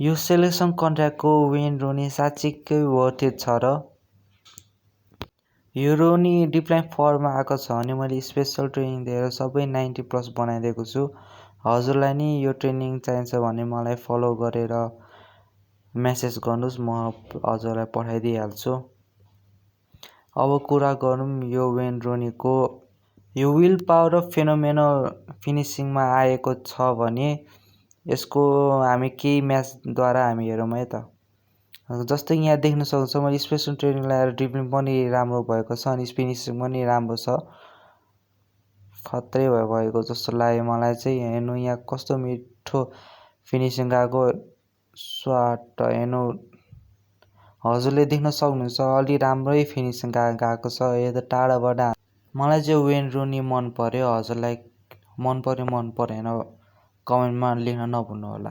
यो selection कन्ट्र्याक्टको when रुनी साँच्चीकै worth it छ र? यो रुनी डिप्लाइन फर्ममा आएको छ भने मैले स्पेसल ट्रेनिङ दिएर सबै 90+ बनाइदिएको छु। हजुरलाई नि यो ट्रेनिङ चाहिन्छ भने मलाई फलो गरेर मेसेज गर्नुहोस्, म हजुरलाई पठाइदिइहाल्छु। अब कुरा गरौँ यो वेन रुनीको यो विल पावर र फेनोमेनल फिनिसिङमा आएको छ भने यसको हामी केही म्याचद्वारा हामी हेरौँ है त। जस्तै यहाँ देख्न सक्नुहुन्छ मैले स्पेसल ट्रेनिङ लगाएर ड्रिब्लिङ पनि राम्रो भएको छ अनि फिनिसिङ पनि राम्रो छ। खत्रै भएको जस्तो लाग्यो मलाई चाहिँ। हेर्नु यहाँ कस्तो मिठो फिनिसिङ गएको स्वाट हेर्नु हजुरले देख्न सक्नुहुन्छ अलि राम्रै फिनिसिङ गएको छ। यो त टाढाबाट मलाई चाहिँ वेन रुनी मन पर्यो। हजुरलाई मन परेन कमेन्टमा लेख्न नभुल्नु होला।